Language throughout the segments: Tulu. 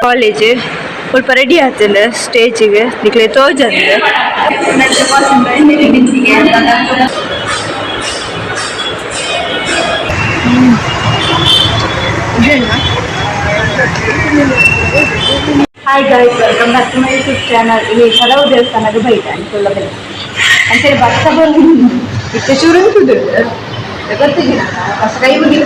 ಕಾಲೇಜ್ ಸ್ವಲ್ಪ ರೆಡಿ ಆತಂಡ್ ಸ್ಟೇಜಿಗೆ ನಿಕ್ಲೆ ತೋಜಂದ್. Hi guys, welcome back to my YouTube channel. ಇಲ್ಲಿ ಸಲವು ದೇವಸ್ಥಾನದ ಬೈತ ಅನ್ಕೊಳ್ಳ ಬೈ ಅಂತೇಳಿ ಬರ್ತಾ ಬರೋದು ಇತ್ತೆ ಚೂರು ಉಂಟು ಗೊತ್ತಿದ್ದಿಲ್ಲ. ಫಸ್ಟ್ ಕೈ ಮುಗಿದು.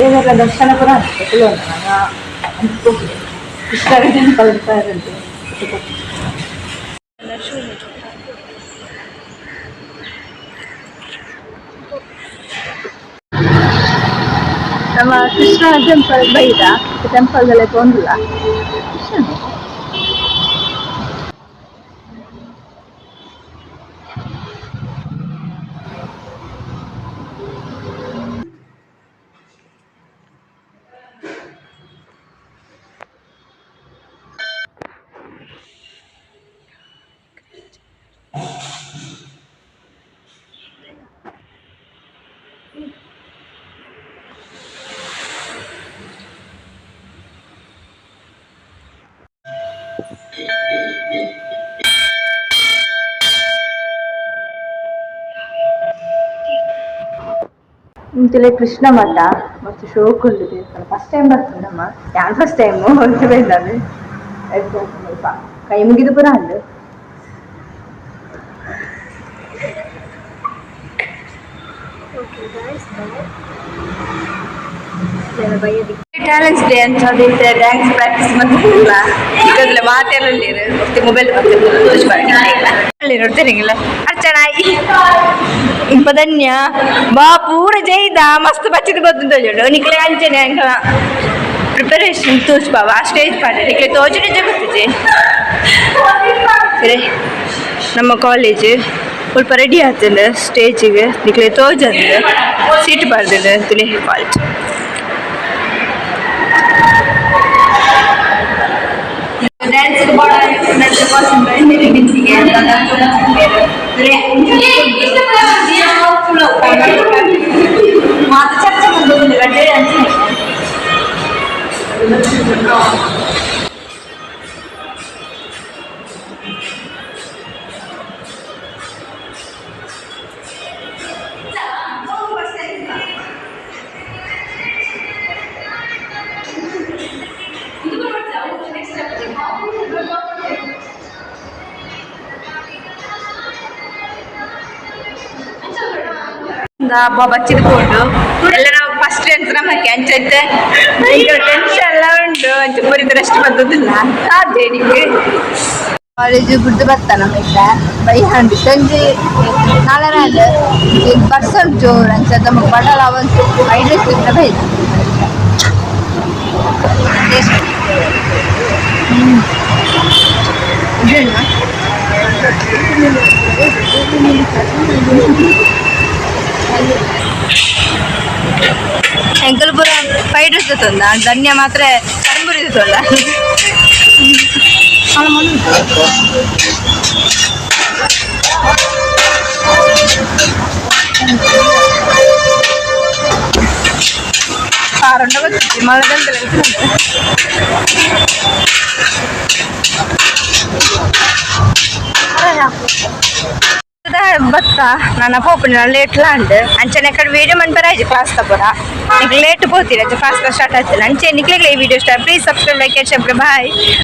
ದೇವರ ದರ್ಶನ ಕೂಡ ಕೃಷ್ಣ ಟೆಂಪಲ್. ನಮ್ಮ ಕೃಷ್ಣ ಟೆಂಪಲ್ ಬೈದ ಟೆಂಪಲ್ ಎಲ್ಲ ತೊಂದಿಲ್ಲ ಕೃಷ್ಣ. ಇಂತಲೇ ಕೃಷ್ಣ ಮಠ ಮಸ್ತ್ ಶೋಕ್ ಉಂಡು ದೇವಸ್ಥಾನ. ಫಸ್ಟ್ ಟೈಮ್ ಬರ್ತದೆ ನಮ್ಮ, ಯಾನ್ ಫಸ್ಟ್ ಟೈಮ್ ಹೊರಗೆ. ಸ್ವಲ್ಪ ಕೈ ಮುಗಿದು ಪುರ ಅಂದು. ಟ್ಯಾಲೆಂಟ್ಸ್ ಡೇ ಅಂತ ಡ್ಯಾನ್ಸ್ ಪ್ರಾಕ್ಟೀಸ್ ಮಾಡ್ತಿಲ್ಲ. ಈಗಲೇ ಮಾತೆಲ್ಲ ಮೊಬೈಲ್ ನೋಡ್ತೀನಿಲ್ಲ. ಅರ್ಚನಾ ಇಂಪದನ್ಯ ಬಾ ಪೂರ ಜೈದ ಮಸ್ತ್ ಬಚ್ಚಿದ ಗೊತ್ತುಂಟು ನಿಕ್ಲೆ. ಅಂಚನೆ ಅಂಕಲ ಪ್ರಿಪರೇಷನ್ ತೋಚ್ ಬಾವ ಸ್ಟೇಜ್ ಪಾಡ ನಿಕ್ಲೆ ತೋಚು ನಿಜ ಗೊತ್ತಿಜೆ. ನಮ್ಮ ಕಾಲೇಜ್ ಸ್ವಲ್ಪ ರೆಡಿ ಆತಂಡ್ ಸ್ಟೇಜಿಗೆ ನಿಕ್ಲೆ ತೋಜಂದ್. ಸೀಟ್ ಪಾಡ್ದಿದೆ ತುಲೆ ಕಾಲೇಜ್. ಡ್ಯಾನ್ಸ್. ಮಾತು ಚರ್ಚೆ ಮಾಡ್ಬೋದು ಡ್ಯಾನ್ಸ್. ಹಬ್ಬ ಬಚ್ಚಿದ ಪೋಂಡು ಎಲ್ಲ. ನಾವು ಫಸ್ಟ್ ಡ್ಯಾನ್ಸ್ ನಮ್ಮಕ್ಕೆ ಅಂಚೈತೆ, ಈಗ ಟೆನ್ಷನ್ ಎಲ್ಲ ಉಂಟು. ಅಂಚೆ ಪೂರಿತ ರೆಸ್ಟ್ ಬಂದದಿಲ್ಲ ಸಾಧ್ಯ ನಿಮಗೆ. ಕಾಲೇಜು ಬಿಡ್ದು ಬರ್ತಾನ ನಮ್ಮ ಬೈ ಹಂಡು ಸಂಜೆ ನಾಳೆ ಬಸ್ ಉಂಟು ಜೋರು ಅಂಚ ನಮಗೆ ಬಡಲ ಅವಂತು ಫ್ರೈಡ್ ರೈಸ್ ತಿಂತ ಬೈದ. ಎಂಕಲ್ ಪೂರ ಫ್ರೈಡ್ ರೈಸ್ ತಂದ, ಧನ್ಯ ಮಾತ್ರ ಚರ್ಮುರಿ ತೊಂದ. ಕಾರುಂಡ ಗೊತ್ತಿತ್ತು ಮಳೆದಂತೆಲ್ಲ. ಬತ್ತ ನನ್ನ ಪೋಪುಂಡು ಲೇಟ್ ಲಾಂಡ್. ಅಂಚನೆ ಕಡೆ ವಿಡಿಯೋ ಮನ್ಪರ ಆಯ್ತು ಕ್ಲಾಸ್ ತಪುರ. ನಿಕ್ ಲೇಟ್ ಪೋತೀರ, ಕ್ಲಾಸ್ ಸ್ಟಾರ್ಟ್ ಆಯ್ತಲ್ಲ. ಅಂಚೆ ನಿಕ್ಲೆಗ್ಲ ಈ ವಿಡಿಯೋ ಇಷ್ಟ, please subscribe, like, share. Bye.